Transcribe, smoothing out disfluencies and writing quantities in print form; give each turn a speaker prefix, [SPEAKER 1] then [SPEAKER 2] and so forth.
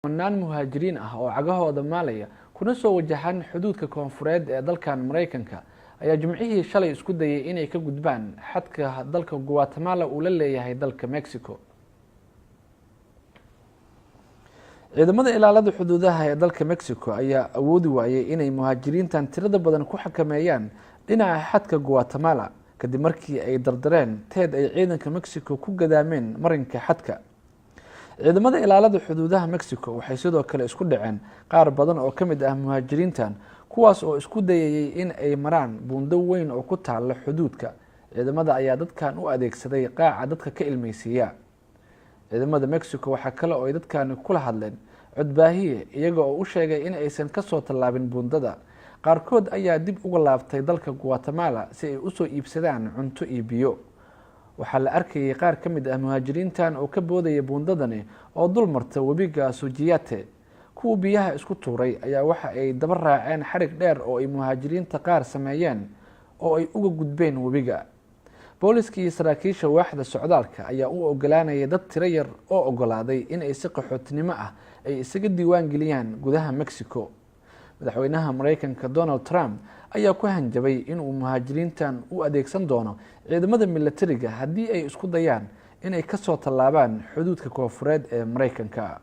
[SPEAKER 1] Kumanaan muhaajiriin ah oo cagahooda maalaya kuna soo wajahan xuduudka koonfureed ee dalkan Maraykanka ayaa Jimcihii shalay isku dayay inay ka gudbaan xadka dalka Guatemala uu la leeyahay dalka Mexico. Ciidamada ilaalada xuduudaha ee dalka Mexico ayaa awoodi waayey inay muhaajiriintan tirada badan ku xakameeyaan dhinaca xadka Guatemala, kadib markii ay dardareen teed ay ciidanka Mexico ku gadaameen marinka xadka. Ciidamada ilaalada xuduudaha Mexico waxay sidoo kale isku dhaceen qaar badan oo ka mid ah muhaajiriintan, kuwaas oo isku dayayay in ay maraan buundo weyn oo ku taala xuduudka. Ciidamada ayaa dadkan u adeegsaday qaaca dadka ka ilmeysiiya. Ciidamada Mexico waxaa kale oo ay dadkani kula hadleen codbaahiye, iyaga oo u sheegay in aysan kasoo tallaabin buundada. Qaarkood ayaa dib uga laabtay dalka Guatemala si ay usoo iibsadaan cunto iyo biyo. Waxaa la arkayay qaar ka mid ah muhaajiriintan oo ka boodaya buundadani oo dul marta webiga Sujiyate. Kuwa biyaha isku tuuray ayaa waxa ay daba raaceen xarig dheer oo ay muhaajiriinta qaar sameeyeen oo ay uga gudbeen webiga. Booliska iyo saraakiisha waaxda socdaalka ayaa u ogolaanaya dad tiro yar oo ogolaaday in ay si qaxootinimo ah ay isaga diiwaan geliyaan gudaha Mexico. Madaxweynaha Mareykanka Donald Trump ayaa ku hanjabay inuu muhaajiriintan u adeegsan doono ciidamada milatariga haddii ay isku dayaan inay kasoo tallaabaan xuduudka koonfureed ee Mareykanka.